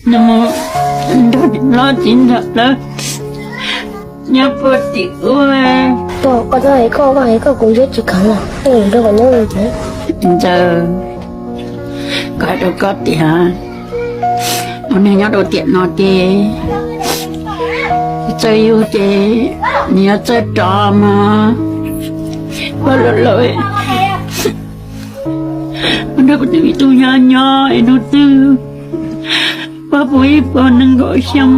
Nws mus nrog niam hlob txiv ntxawm lawv nyob puag tim ub. Koj, koj txhob hais koj, koj hais koj kuv siab tsis kheev lawm, nrog kom nyob ntxawm. Koj hais rau koj tias ua neeg nyob rau tiam no ces txawj yug ces nws yuav txawj rov mog. Pog laus laus, nrog kuv tus me tub nyob nyob es hnub twg pog puv ib pog nees nkaum xyoo,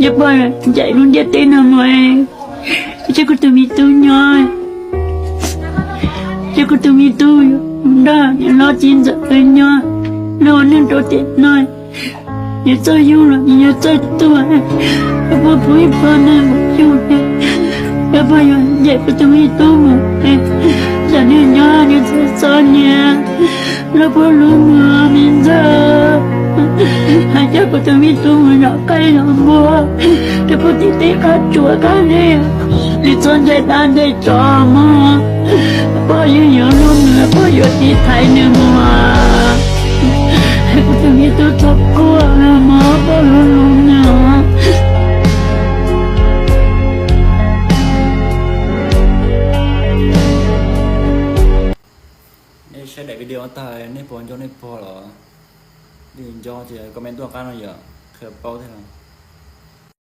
yog pog ncaim lub ntiaj teb no mus, cia kuv tus me tub nyob, cia kuv tus me tub nrog niam hlob txiv ntxawm lawv nyob, lawv ua neej rau tiam no. Yus txawj yug los yus yuav txawj tuag, yog pog puv ib pog nees nkaum xyoo, yog pog yuav ncaim kuv tus me tub mus, tsam nws nyob nws txhob txom nyem, los puag lub nws me ntxawg, hais coj kuv tus me tub mus zom qaib zom npua rau puag tim teb qab tsuas qab dej, nws txhob ncaim dab ncaim tsov mog. Pog yeej yuav hlub nws, pog yuav tiv thaiv nws mog. Kuv tus me tub txhob quaj mog, pog hlub hlub nws. Nej saib daim video tag nej puas nco nej pog los? Leej twg nco ces comment tuaj qab no yom, qhia paub thiab.